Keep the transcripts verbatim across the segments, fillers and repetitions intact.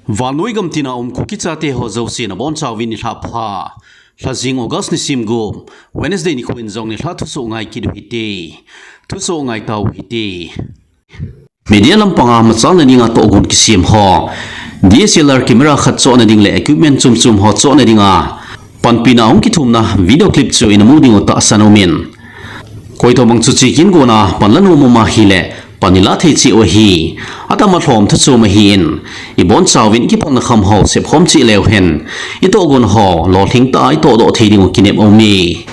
Vannoi gam tina um Kuki chate ho jouse nabonchauvin nilhah pha. Lhajing August nisim gup, Wednesday nikho in jong nilhah thusoh ngai kit u hite. Thusoh ngai tau hite. Media lampanga machalna dinga tohgon kisem ho, D S L R camera khat chohna ding le equipment chomchom ho chohna dinga panpina hung kithumna video clip chu ina mu diu tahsan aumin. Koitobang chuche kin gona panla nom um ahile, pan ila thei cheh u ahi. Atama lhom thu chom ahin, ibonchauvin kipatna kham ho sepkhom cheh leu hen, itohgon ho lolhing tah a itohdoh thei diu kinep aume.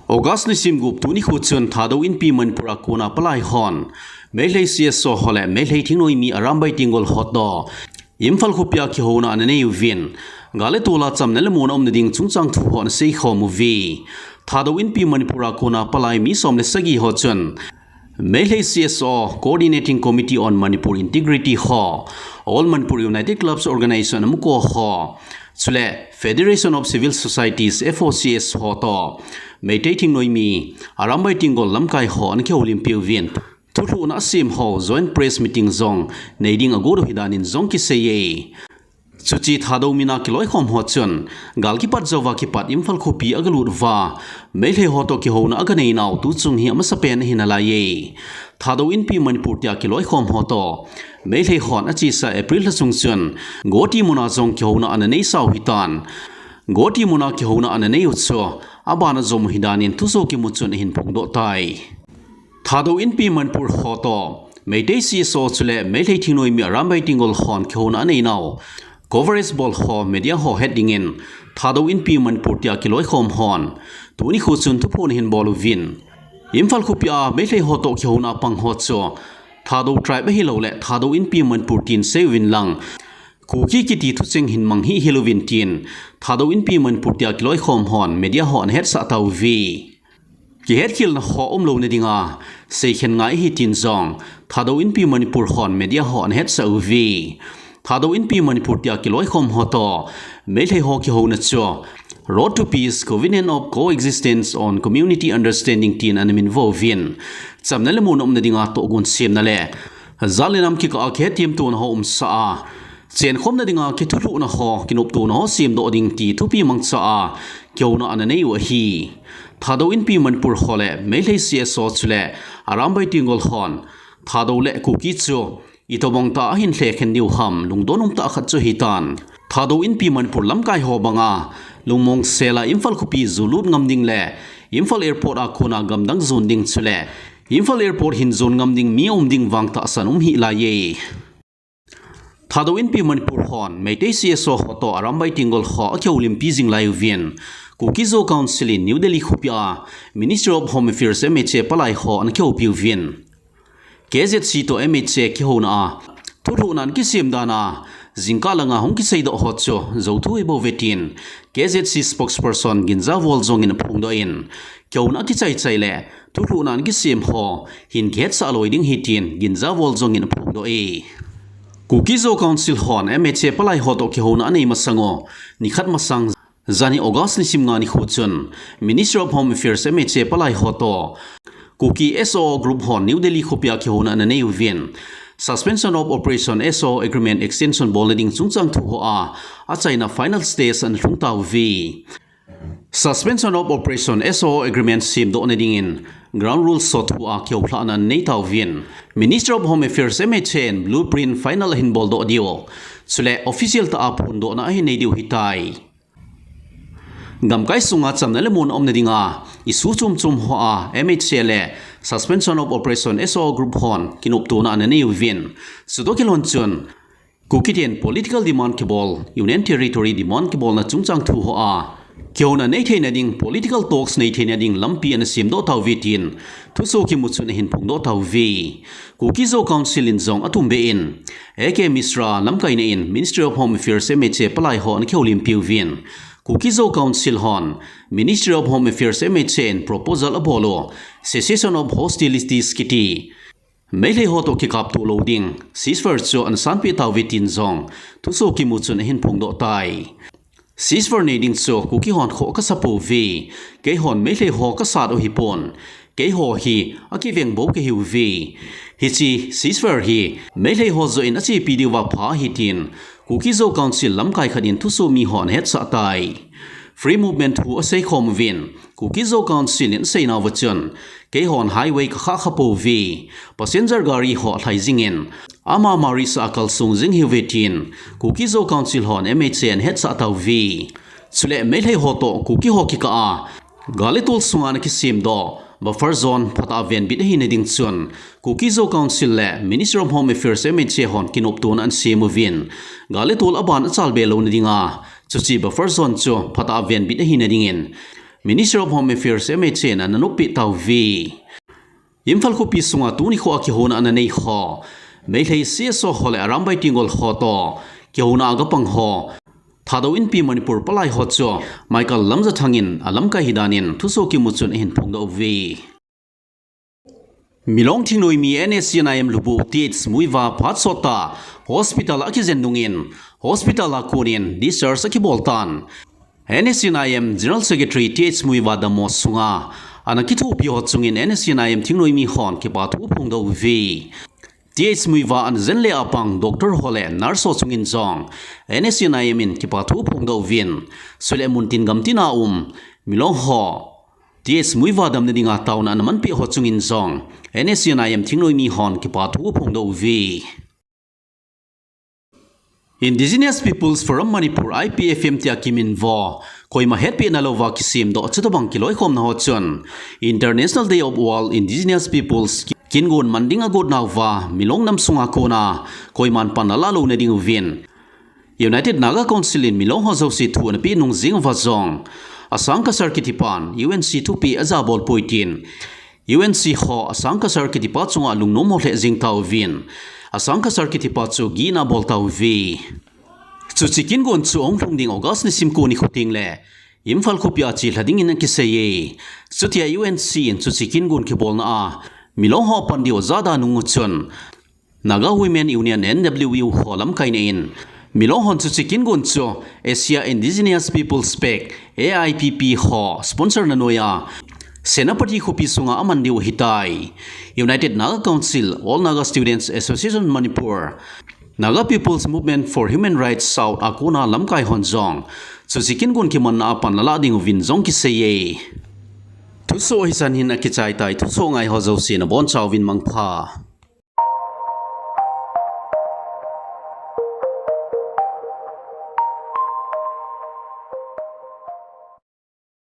August nisim gup tuni nikho chun Thadou Inpi Manipur a kona palai hon Meitei C S O ho le Meitei thingnoimi Arambai Tenggol ho toh Imphal khopia kihouna ana nei uvin, gal le tol a chamna le monna umna ding chungchang thu ho ana seikhom uve. Thadou Inpi Manipur a kona palai mi som le sagi ho chun Meitei C S O Coordinating Committee on Manipur Integrity ho, All Manipur United Clubs Organization, AMUCO ho, chule Federation of Civil Societies, F O C S ho toh Meitei thingnoimi Arambai Tenggol lamkai ho ana kihoulimpi uvin, thulhuhna asem ho joint press meeting jong nei ding agot u ahi danin jong kiseiye. Chuche Thadou mina kiloikhom ho chun gal kipat jouva kipat Imphal khopi agalut uva Meitei ho toh kihouna aganei nau tuchung hi amasapen ahi nalaiye. Thadou Inpi Manipur tia kiloikhom ho toh Meitei hon achesa April lha sung chun Guwahati muna jong kihouna ana neisa u ahitan, Guwahati muna kihouna ana nei u chu abana jom u ahi danin thusoh kimu chun ahin phongdoh tai. Thadou Inpi Manipur ho toh Meitei C S O chule Meitei thingnoimi Arambai Tenggol hon kihouna anei nau coverage bol ho media ho het dingin Thadou Inpi Manipur tia kiloikhom hon tuni nikho chun thuphon ahin bol uvin, Imphal khopia Meitei ho toh kihouna apang ho chu Thadou tribe ahilouleh Thadou Inpi Manipur tin sei uvin lang, Kuki kiti thucheng hin mang hih hih uvin tin Thadou Inpi Manipur tia kiloikhom hon media ho ana hetsah tauve. Kihetkhelna ho umlouna dinga seikhen ngai ahi tin jong Thadou Inpi Manipur hon media ho ana hetsah uve. Thadou Inpi Manipur tia kiloikhom ho toh Meitei ho kihouna chu Road to Peace, Covenant of Coexistence on Community Understanding tin ana minvo uvin, chamna le monna umna dinga tohgon semna le jat le nam kikah a kihetthemtona ho umsa a, chenkhomna dinga kithulhuhna ho, kinoptona ho semdoh ding ti thupi mangcha a kihouna ana nei u ahi. Thadou Inpi Manipur ho le Meitei C S O chule Arambai Tenggol hon Thadou le Kuki chu itobang tah a ahin lhekhen diu ham lungdon umtah khat chu ahitan, Thadou Inpi Manipur lamkai ho banga lungmong sela Imphal khopi jolut ngam ding le Imphal Airport a kona gamdang jon ding chule Imphal Airport hin jon ngam ding mi aum ding vang tahsan um hih laiye. Thadou Inpi Manipur hon Meitei C S O ho toh Arambai Tenggol ho akihoulimpi jing lai uvin, Kuki-Zo Council in New Delhi khopia Ministry of Home Affairs, M H A palai ho ana kihoupi uvin, K Z C toh M H A kihouna a thulhuhna ana kisem dan a jingkah langa hung kiseidoh ho chu jou thu ahibouve tin K Z C spokesperson Ginjavol Zong in aphongdoh in, kihouna akichai chai le thulhuhna ana kisem ho hin kihetsah loi ding ahi tin Ginjavol Zong in aphongdoh e. Kuki-Zo Council hon M H A palai ho toh kihouna anei masang u nikhat masang, janhi August nisim nga nikho chun Ministry of Home Affairs, M H A palai ho toh Kuki S O O group hon New Delhi khopia kihouna ana nei uvin, Suspension of Operation, S O O Agreement extension bolna ding chungchang thu hoa achaina final stage ana lhung tauve. Suspension of Operation, S O O Agreement semdohna dingin ground rules ho thua kihoulhahna ana nei tauvin, Ministry of Home Affairs, M H A in blueprint final ahin boldoh diu, chule official tah a phondohna ahin nei diu ahitai. Gamkai sunga chamna le monna umna dinga issue chom chom hoa M H A le Suspension of Operation, S O O group hon kinoptona ana nei uvin, chutoh kilhon chun Kuki ten political demand kibol, Union Territory demand kibolna chungchang thu hoa kihouna nei theina ding, political talks nei theina ding lampi ana semdoh tauve tin thusoh kimu chun ahin phongdoh tauve. Kuki-Zo Council in jong atumbeh in A K Mishra lamkaina in Ministry of Home Affairs, M H A palai ho ana kihoulimpi uvin, Kuki-Zo Council hon Ministry of Home Affairs, M H A in proposal abol u, Cessation of Hostilities kiti, Meitei ho toh kikapto lou ding ceasefire chu ana sanpeh tauve tin jong thusoh kimu chun ahin phongdoh tai. Ceasefire nei ding chu Kuki hon khoh kasa pouve, keihon Meitei ho kasat u ahipon, keiho hi akiveng bou kahiuve. Hiche ceasefire hi Meitei ho joh in achepi diuva pha ahi tin Kuki Zo Council lamkai khat in thusoh mi hon ahetsah tai. Free movement thu aseikhom uvin, Kuki Zo Council in aseinauva chun, keihon highway kakhah kha pouve. Passenger gari ho lhai jingin, ama marisa akalsong jing ahiuve tin Kuki Zo Council hon M H A in ahetsah tauve. Chule Meitei ho toh Kuki ho kikah a, gal le tol sunga ana kisemdoh buffer zone phatah a venbit ahina ding chun, Kuki Zo Council le Ministry of Home Affairs M H A hon kinoptona ana sem uvin, gal le tol aban achalbe louna dinga, chuche buffer zone chu phatah a venbit ahina dingin Ministry of Home Affairs M H A in ana noppeh tauve. Imphal khopi sunga tuni khoa kihouna ana nei ho Meitei C S O ho le Arambai Tenggol ho toh kihouna a gapang ho, Thadou Inpi Manipur palai ho chu Michael Lamjathang in alamkai hidan in thusoh kimu chun ahin phongdoh uve. Milong thingnoimi N S C N I M lhubu Th Muivah phat sottah hospital a akijen nungin hospital a konin discharge akibol tan. N S C N I M General Secretary Th Muivah dammo sunga ana kithopi ho chungin N S C N I M thingnoimi hon kipathu aphongdoh uve. Th Muivah ana jen le apang doctor ho le nurse ho chungin jong N S C N I M in kipathu aphongdoh uvin, chule muntin gamtin a um Milong ho Th Muivah damna dinga taona ana manpeh ho chungin jong N S C N I M thingnoimi hon kipathu aphongdoh uve. Indigenous Peoples Forum Manipur, I P F M tia kiminvo, koima hetpehna louva kisemdoh chutobang kiloikhomna ho chun International Day of All Indigenous Peoples kingon man ding agot nauva Milong nam sunga kona koiman pan alah louna ding uvin United Naga Council in Milong ho jouse thu ana peh nung jeng uva jong, Asang Kasar kitipan U N C thupeh ajabol poi tin, U N C ho Asang Kasar kitipa chunga lungnom ho lheh jeng tauvin, Asang Kasar kitipa chu gihna abol tauve. Chuche kingon chu ahung lhung ding August nisim ko nikho tengle Imphal khopia chelha dingin akiseiye. Chutia U N C in chuche kingon kibolna a Milong ho apan diu ajahda nung uchun, Naga Women Union, N W U ho lamkaina in, Milong hon chuche kingon chu Asia Indigenous Peoples Pact, A I P P ho sponsor na noiya, Senapati khopi sunga aman diu ahitai. United Naga Council, All Naga Students Association Manipur, Naga People's Movement for Human Rights South a kona lamkai hon jong chuche kingon kimanna a pan alah ding uvin jong kiseiye. Thusoh hichan hin akichai tai, thusoh ngai ho jouse nabonchauvin mangpha.